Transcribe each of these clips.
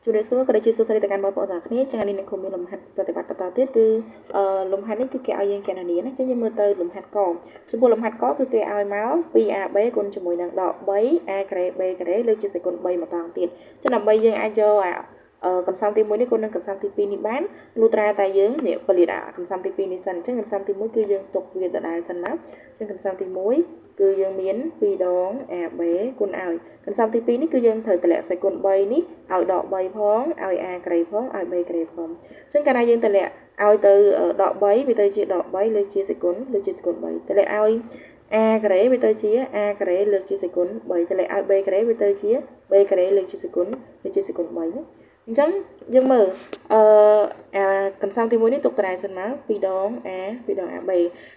ជំរាបសួរក៏ដូចជាសួស្តីទៅកាន់បងប្អូនទាំងអស់គ្នាចឹងនេះនឹងខ្ញុំមានលំហាត់ប្រតិបត្តិបន្តទៀតគឺអឺលំហាត់នេះគឺគេឲ្យយើងគណនាណាចឹងយើងមើលទៅលំហាត់កចំពោះលំហាត់កគឺគេឲ្យមក 2AB គុណជាមួយនឹងដក3 A ការ៉េ B ការ៉េលើកជាសេគុណ3ម្ដងទៀតចឹងដើម្បីយើងអាចយកអាកន្សោមទី1នេះគុណនឹងកន្សោមទី2នេះបានលុះត្រាតែយើងនេះពលាតអាកន្សោមទី2នេះសិនអញ្ចឹងកន្សោមទី1គឺយើងទុកវាដដែលសិនមកអញ្ចឹងកន្សោមទី1គឺយើងមាន2ដង AB គុណឲ្យកន្សោមទី2នេះគឺយើងត្រូវតម្លាក់សេគុណ3នេះឲ្យដក3ផងឲ្យ A ការ៉េផងឲ្យ B ការ៉េផងអញ្ចឹងកាលណាយើងតម្លាក់ឲ្យទៅដក3វាទៅជាដក3លើកជាសេគុណលើកជាសេគុណ3តម្លាក់ឲ្យ a ការ៉េវាទៅជា a ការ៉េលើកជាសេគុណ3តម្លាក់ឲ្យ b ការ៉េវាទៅជា b ការ៉េលើកជាសេគុណលើកជាសេគុណ3ណាអញ្ចឹងយើងមើលអឺអាកន្សោមទី1នេះទុកដដែលសិនមក2ដង a 2ដង ab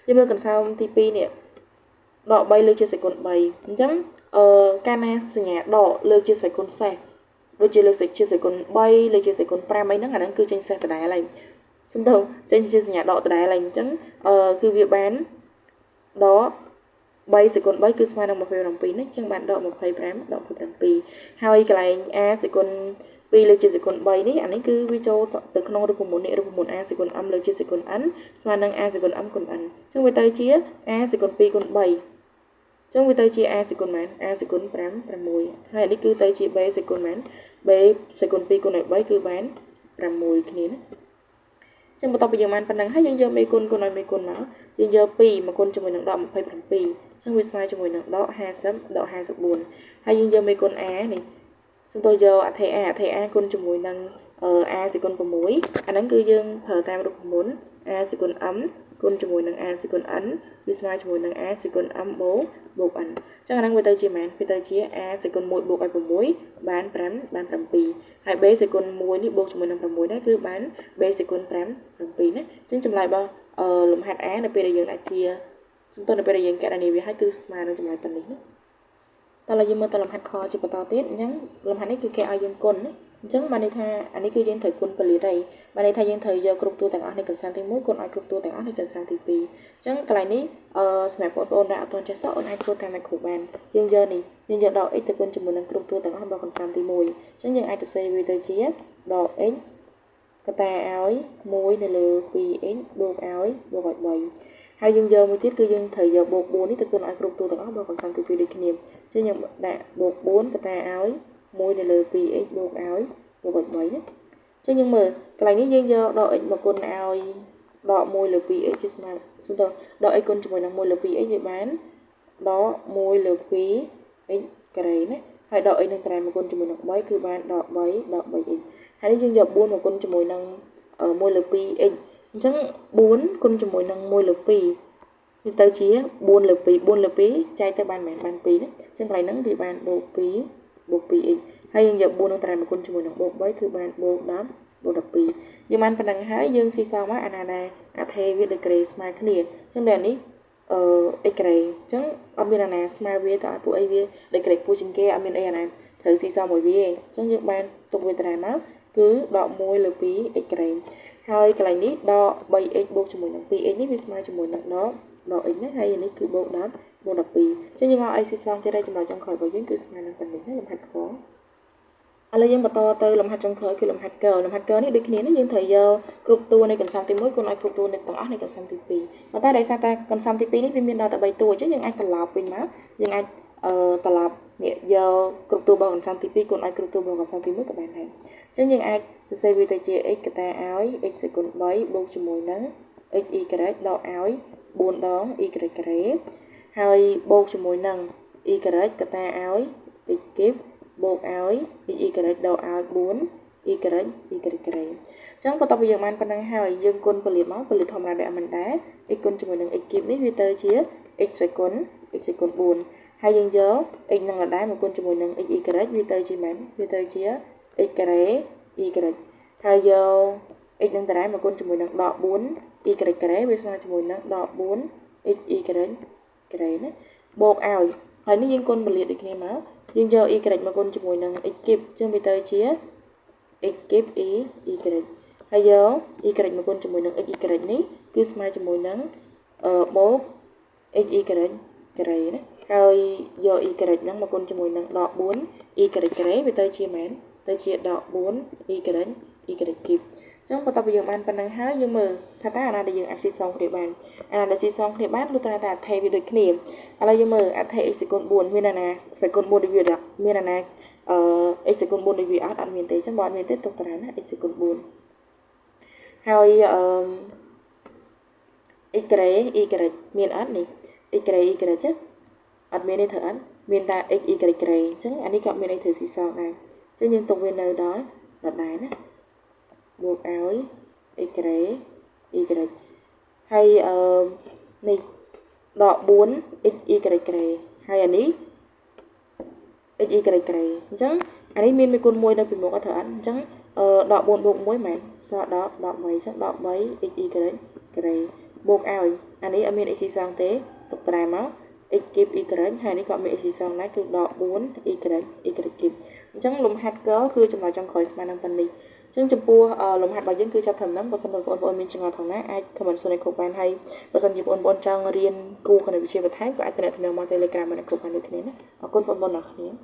យើងមើលកន្សោមទី2នេះដក3លើកជាសេគុណ3អញ្ចឹងអឺកាលណាសញ្ញាដកលើកជាសេគុណសេះដូចជាលើកជាសេគុណ3លើកជាសេគុណ5អីហ្នឹងអាហ្នឹងគឺចេញសេះដដែលហើយសំដៅចេញជាសញ្ញាដកដដែលហើយអញ្ចឹងអឺគឺវាបានដក3សេគុណ3គឺស្មើនឹង27ណាអញ្ចឹងបានដក25ដក27ហើយកន្លែង a សេគុណ2លើកជាសេគុណ3នេះអានេះគឺវាចូលទៅក្នុងរូបមន្តនេះរូបមន្ត a សេគុណ m លើកជាសេគុណ n ស្មើនឹង a សេគុណ m គុណ n អញ្ចឹងវាទៅជា a សេគុណ2គុណ3អញ្ចឹងវាទៅជា a សេគុណម៉ាន a សេគុណ5 6ហើយនេះគឺទៅជា b សេគុណម៉ាន b សេគុណ2គុណឲ្យ3គឺបាន6គ្នាណាចឹងបន្ទាប់ពីយើងបានប៉ុណ្ណឹងហើយយើងយកមេគុណគុណឲ្យមេគុណមកយើងយក2មកគុណជាមួយនឹងដក27ចឹងវាស្មើជាមួយនឹងដក50ដក54ហើយយើងយកមេគុណ a នេះសំទោសយកអថេ a អថេ a គុណជាមួយនឹង a សេគុណ6អាហ្នឹងគឺយើងប្រើតាមរូបមន្ត a សេគុណ m គុណជាមួយនឹង a សេគុណ n វាស្មើជាមួយនឹង a សេគុណ m បូកបូក n អញ្ចឹងអាហ្នឹងវាទៅជាម៉ានវាទៅជា a សេគុណ1បូកឲ្យ6បាន5បាន7ហើយ b សេគុណ1នេះបូកជាមួយនឹង6ដែរគឺបាន b សេគុណ5 7ណាអញ្ចឹងចម្លើយរបស់លំហាត់ a នៅពេលដែលយើងដាក់ជាសំទោសនៅពេលដែលយើងកណនាវាហើយគឺស្មើនឹងចម្លើយប៉ុណ្នេះណាតោះឥឡូវយើងមើលទៅលំហាត់ខជាបន្តទៀតអញ្ចឹងលំហាត់នេះគឺគេឲ្យយើងគុណណាអញ្ចឹងបានន័យថាអានេះគឺយើងត្រូវគុណពលាតហើយបានន័យថាយើងត្រូវយកគ្រប់តួទាំងអស់នៃកន្សែងទី1គុណឲ្យគ្រប់តួទាំងអស់នៃកន្សែងទី2អញ្ចឹងកន្លែងនេះអឺសម្រាប់បងប្អូនដែលអត់ទាន់ចេះសោះអូនអាចធ្វើតាមគ្រូបានយើងយកនេះយើងយកដក x ទៅគុណជាមួយនឹងគ្រប់តួទាំងអស់របស់កន្សែងទី1អញ្ចឹងយើងអាចទៅសេវាទៅជាដក x កតាឲ្យ1នៅលើ 2x បូកឲ្យបូកឲ្យ3ហើយយើងយកមួយទៀតគឺយើងត្រូវយកបូក4នេះទៅគុណឲ្យគ្រប់តួទាំងអស់របស់កន្សែងទី2ដូចគ្នាអញ្ចឹងយើងដាក់បូក4កតាឲ្យ1នៅលើ 2x បូកឲ្យបូកឲ្យ3ណាចឹងយើងមើលកន្លែងនេះយើងយកដក x មកគុណឲ្យដក1លើ 2x គឺស្មើសំដៅដក x គុណជាមួយនឹង1លើ 2x វាបានដក1លើ 2x ការ៉េណាហើយដក x នឹងការ៉េមកគុណជាមួយនឹង3គឺបានដក3ដក 3x ហើយនេះយើងយក4មកគុណជាមួយនឹង1លើ 2x អញ្ចឹង4គុណជាមួយនឹង1លើ2វាទៅជា4លើ2 4លើ2ចែកទៅបានមែនបាន2ណាអញ្ចឹងកន្លែងហ្នឹងវាបានបូក2បូក 2x ហើយយើងយក4នឹងត្រែមកគុណជាមួយនឹងបូក3គឺបានបូក10បូក12យើងបានប៉ុណ្ណឹងហើយយើងស៊ីសងមកអាណាដែលអថេវាដឺក្រេស្មើគ្នាអញ្ចឹងដែលនេះអឺ x ការ៉េអញ្ចឹងអត់មានអាណាស្មើវាទៅឲ្យពួកអីវាដឺក្រេខ្ពស់ជាងគេអត់មានអីអាណាត្រូវស៊ីសងមួយវាអញ្ចឹងយើងបានទុកវាត្រែមកគឺដក1លើ2 x ការ៉េហើយកន្លែងនេះដក 3x បូកជាមួយនឹង 2x នេះវាស្មើជាមួយនឹងដកដក x ណាហើយនេះគឺបូក10បូក12អញ្ចឹងយើងឲ្យអីស៊ីសងទៀតហើយចម្លើយចុងក្រោយរបស់យើងគឺស្មើនឹងប៉ុណ្ណេះណាលំហាត់ខឥឡូវយើងបន្តទៅលំហាត់ចុងក្រោយគឺលំហាត់កលំហាត់កនេះដូចគ្នានេះយើងត្រូវយកគ្រប់តួនៃកន្សោមទី1គុណឲ្យគ្រប់តួនៃទាំងអស់នៃកន្សោមទី2ប៉ុន្តែដោយសារតែកន្សោមទី2នេះវាមានដល់តែ3តួអញ្ចឹងយើងអាចត្រឡប់វិញមកយើងអាចអឺត្រឡប់នេះយកគ្រប់តួរបស់កន្សោមទី2គុណឲ្យគ្រប់តួរបស់កន្សោមទី1ក៏បានដែរអញ្ចឹងយើងអាចសរសេរវាទៅជា x កតាឲ្យ x សេគុណ3បូកជាមួយនឹង x y ដកឲ្យ4ដង y ការ៉េហើយបូកជាមួយនឹង y កតាឲ្យ x គីបបូកឲ្យ x y ដកឲ្យ4 y y ការ៉េអញ្ចឹងបន្ទាប់ពីយើងបានប៉ុណ្ណឹងហើយយើងគុណពលាតមកពលាតធម្មតាដូចអមិនដែរ x គុណជាមួយនឹង x គីបនេះវាទៅជា x ស្វ័យគុណ x ស្វ័យគុណ4ហើយយើងយក x នឹងដដែលមកគុណជាមួយនឹង x y វាទៅជាមែនវាទៅជា x ការ៉េ y ហើយយក x នឹងដដែលមកគុណជាមួយនឹងដក4 y ការ៉េវាស្មើជាមួយនឹងដក4 x y ការ៉េណាបូកឲ្យហើយនេះយើងគុណពលាតដូចគ្នាមកយើងយក y មកគុណជាមួយនឹង x គីបអញ្ចឹងវាទៅជា x គីប y y ហើយយក y មកគុណជាមួយនឹង x y នេះគឺស្មើជាមួយនឹងអឺបូក x y ការ៉េណាហើយយក y ហ្នឹងមកគុណជាមួយនឹងដក4 y ការ៉េវាទៅជាមែន ទៅជាដក4 y y គីបអញ្ចឹងបន្ទាប់ពីយើងបានប៉ុណ្ណឹងហើយយើងមើលថាតើអាណាដែលយើងអាចស៊ីសងគ្នាបានអាណាដែលស៊ីសងគ្នាបានលុះត្រាតែអថេវាដូចគ្នាឥឡូវយើងមើលអថេ x គុណ4មានអាណាស្វ័យគុណ4ដូចវាអត់មានអាណាអឺ x គុណ4ដូចវាអត់អត់មានទេអញ្ចឹងបើអត់មានទេទុកតារាណា x គុណ4ហើយអឺ x ក្រេ y មានអត់នេះ x ក្រេ y ទេអត់មានទេត្រូវអត់មានតែ x y ក្រេអញ្ចឹងអានេះក៏មានអីត្រូវស៊ីសងដែរអញ្ចឹងយើងទុកវានៅដល់ដដែលណាបូកឲ្យ x ក្រេ y ហើយអឺនេះដក4 x y ក្រេហើយអានេះ x y ក្រេអញ្ចឹងអានេះមានមួយគុណ1នៅពីមុខអត់ត្រូវអត់អញ្ចឹងអឺដក4បូក1មែនសល់ដកដក3អញ្ចឹងដក3 x y ក្រេបូកឲ្យអានេះអត់មាន x ស៊ីសងទេទុកត្រែមក x គីប y ហើយនេះក៏មាន x ស៊ីសងដែរគឺដក4 y y គីបអញ្ចឹងលំហាត់កគឺចម្លើយចុងក្រោយស្មើនឹងប៉ុណ្នេះអញ្ចឹងចំពោះលំហាត់របស់យើងគឺចាប់ត្រឹមហ្នឹងបើសិនបងប្អូនមានចម្ងល់ថងណាអាច comment សួរនៅគ្រប់បានហើយបើសិនជាបងប្អូនចង់រៀនគូគណិតវិទ្យាបន្ថែមក៏អាចទំនាក់ទំនងមក Telegram មកគ្រប់បានដូចគ្នាណាអរគុណបងប្អូនអរគ្នា។